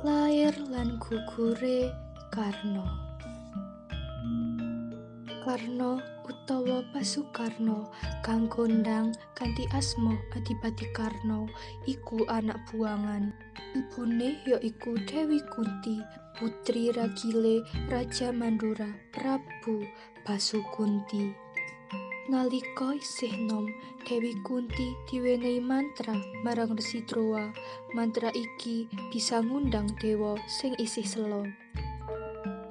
Lair lan gugure Karna. Karna utawa Basukarna kang kondhang kanthi asma Adipati Karna iku anak buangan. Ibune ya iku Dewi Kunti, putri ragile Raja Mandura Prabu Basukunti. Nalika isih nom, Dewi Kunti diwenehi mantra marang Resi Drowa. Mantra iki bisa ngundang dewa sing isih sela.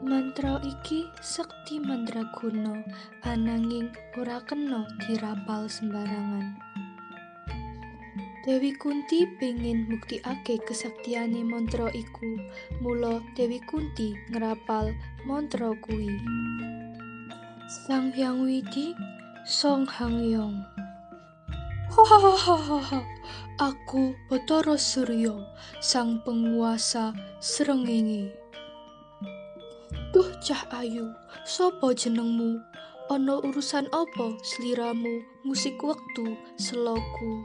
Mantra iki sekti mandraguna, ananging ora kena dirapal sembarangan. Dewi Kunti pengin mbuktikake kesaktiane mantra iku, mula Dewi Kunti ngrapal mantra kuwi. Sang Hyang Widi Song Hangyong. Hahaha, aku Bathara Surya, sang penguasa srengenge. Duh cah ayu, sapa jenengmu? Ana urusan apa sliramu ngusik wektu selaku?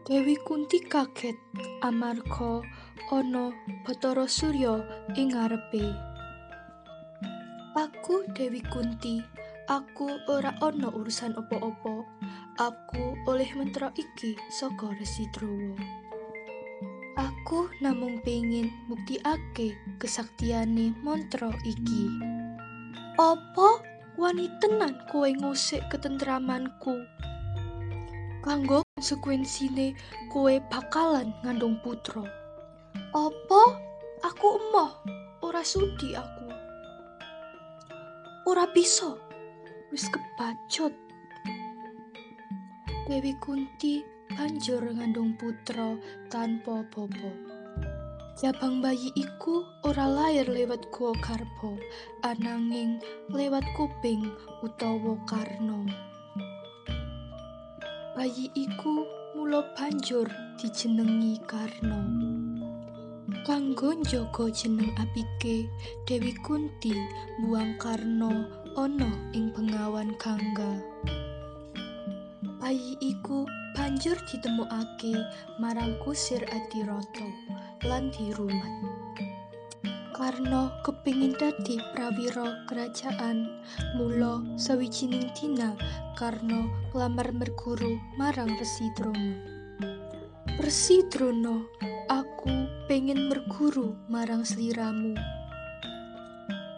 Dewi Kunti kaget amarga ana Bathara Surya ing ngarepe. Aku Dewi Kunti, aku ora ana urusan apa-apa. Aku oleh mantra iki saka Resi Drowa. Aku namung pengin mbuktikake kesaktiane mantra iki. Apa wani tenan kowe ngusik ketentramanku? Kanggo konsekuensine kowe bakalan ngandung putra. Apa? Aku emoh, ora sudi aku. Ora bisa. Wis kebacut. Dewi Kunti banjur ngandung putra tanpa bapa. Jabang bayi iku ora lair lewat guwa garba, ananging lewat kuping utawa karna. Bayi iku mula banjur dijenengi Karna. Kanggo njaga jeneng apike, Dewi Kunti mbuwang Karna ana ing bengawan Gangga. Bayi iku banjur ditemokake marang kusir Adirata lan dirumat. Karna kepingin dadi prawira kerajaan, mula sawijining dina Karna nglamar merguru marang Resi Drona. Resi Drona, aku pengen merguru marang sliramu.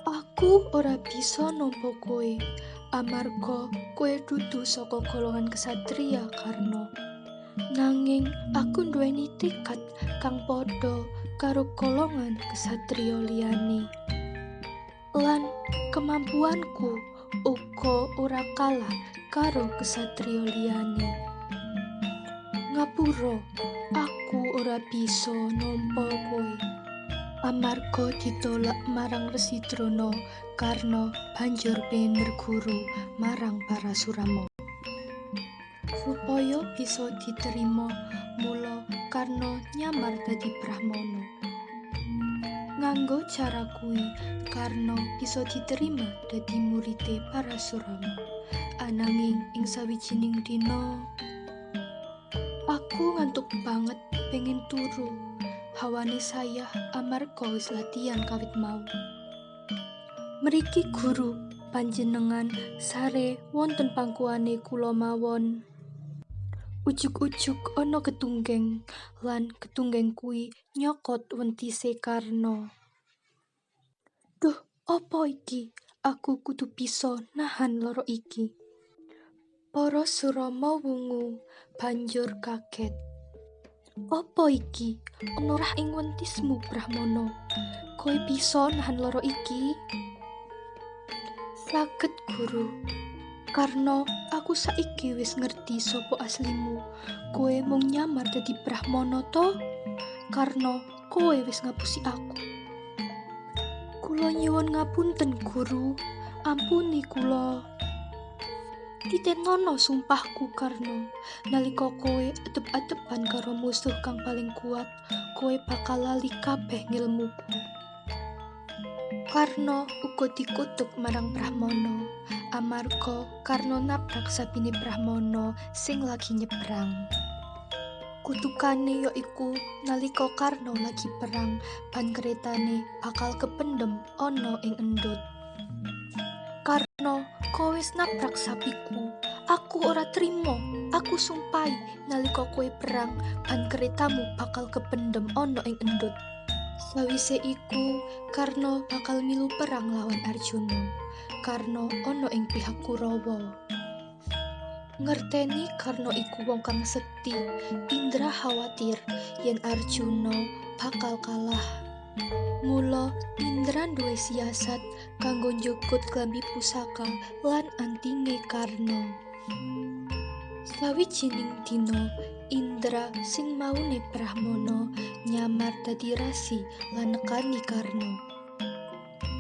Aku ora bisa nampa kowe, amarga kowe dudu saka golongan kesatria Karna. Nanging aku nduweni tekad kang padha karo golongan kesatria liyane. Lan kemampuanku uga ora kalah karo kesatria liyane. Ngapura, aku ora bisa nampa kowe. Amarga ditolak marang Resi Drona, Karna banjur pengen merguru marang Parasurama. Supaya bisa diterima, mula Karna nyamar dadi Brahmana. Nganggo cara kuwi, Karna bisa diterima dadi muride Parasurama. Ananging ing sawijining dina, aku ngantuk banget pengen turu. Hawane sayah amarga wis latihan kawit mau. Mriki guru, panjenengan sare wonten pangkuane kula mawon. Ujug-ujug ana ketunggeng, lan ketunggeng kuwi nyokot wentise Karna. Duh, apa iki? Aku kudu bisa nahan lara iki. Para Surama wungu banjur kaget. Apa iki? Ana rah ing wentismu, Brahmana. Kowe bisa nahan lara iki? Saged, Guru. Karna aku saiki wis ngerti sapa aslimu. Kowe mung nyamar dadi Brahmana to? Karna kowe wis ngapusi aku. Kula nyuwun ngapunten, Guru. Ampuni kula. Titenono sumpahku, Karna. Nalika kowe adep-adepan karo musuh kang paling kuat, kowe bakal lali kabeh ngilmuku. Karna uga dikutuk marang Brahmana, amarga Karna nabrak sabine Brahmana sing lagi nyebrang. Kutukane ya iku nalika Karna lagi perang, ban keretane bakal kependhem ana ing endhut. Karna, kowe wis nabrak sapiku. Aku ora trima. Aku sumpahi nalika kowe perang, ban keretamu bakal kependhem ana ing endhut. Sawise iku, Karna bakal milu perang lawan Arjuna. Karna ana ing pihak Kurawa. Ngerteni Karna iku wong kang sekti, Indra khawatir yen Arjuna bakal kalah. Mula Indra duwe siasat kanggo njukut klambi pusaka lan antinge Karna. Sawijining dina, Indra sing maune Brahmana nyamar dadi rasi lan nekani Karna.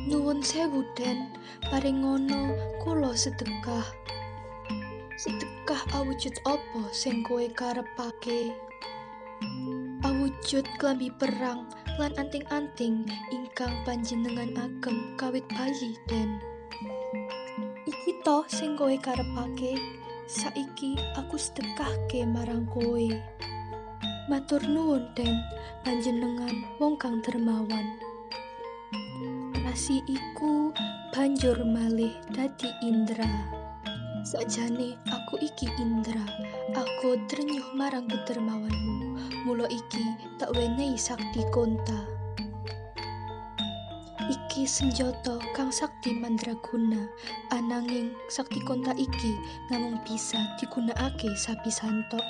Nuwun sewu Den, paringana kula sedekah. Sedekah awujud apa sing kowe karepake? Awujud klambi perang lan anting-anting ingkang panjenengan agem kawit bayi, Den. Iki to sing kowe karepake, saiki aku sedekahke marang kowe. Matur nuwun, Den, panjenengan wong kang dermawan. Rasi iku banjur malih dadi Indra. Sakjane aku iki Indra, aku trenyuh marang kedermawanmu. Mula iki tak wenehi sakti konta. Iki senjata kang sakti mandraguna, ananging sakti konta iki namung bisa digunakake sapisan tok.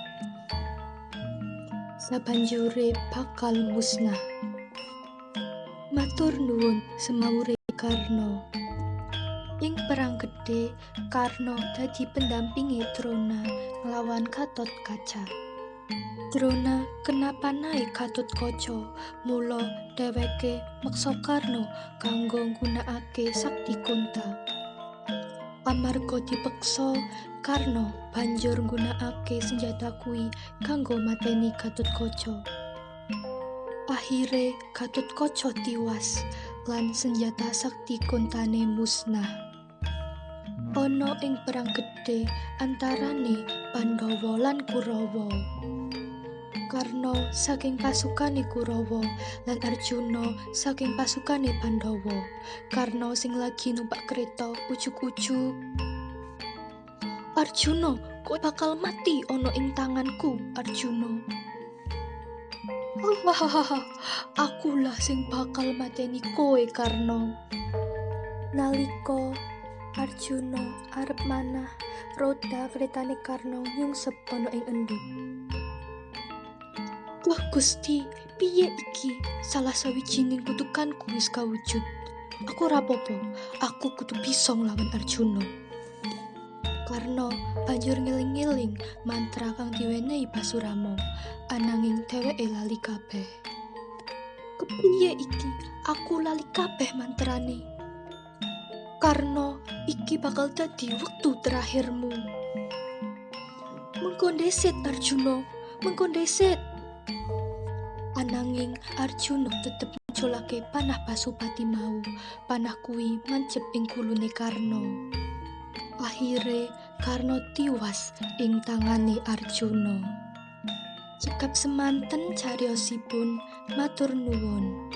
Sabanjure bakal musnah. Matur nuwun semawure Karna. Ing perang gedhe, Karna dadi pendampinge Drona nglawan Gatotkaca. Drona kena panahe Gatotkaca, mula dheweke meksa Karna kanggo nggunakake sakti konta. Amarga dipeksa, Karna banjur nggunakake senjata kuwi kanggo mateni Gatotkaca. Akhire Gatotkaca tiwas lan senjata sakti kontane musnah. Ana ing perang gedhe antarane Pandhawa lan Kurawa. Karna saking pasukane Kurawa lan Arjuna saking pasukane Pandhawa. Karna sing lagi numpak kereta ujug-ujug, Arjuna, kowe bakal mati ana ing tanganku, Arjuna. Hahaha, akulah sing bakal mateni kowe, Karna. Nalika Arjuna arep manah, roda keretane Karna nyungsep ana ing endhut. Wah Gusti, piye iki? Salah sawijining kutukanku wis kawujud. Aku ora apa-apa, aku kudu bisa nglawan Arjuna. Karna banjur ngeling-ngeling mantra kang diwenehi Basurama, ananging dheweke lali kabeh. Kepiye iki? Aku lali kabeh mantrane. Karna, iki bakal dadi wektu terakhirmu. Mengko ndesit Arjuna, mengko ndesit. Ananging Arjuna tetep nculake panah Pasupati mau. Panah kuwi mancep ing gulune Karna. Akhire Karna tiwas ing tangane Arjuna. Cekap semanten cariyosipun, matur nuwun.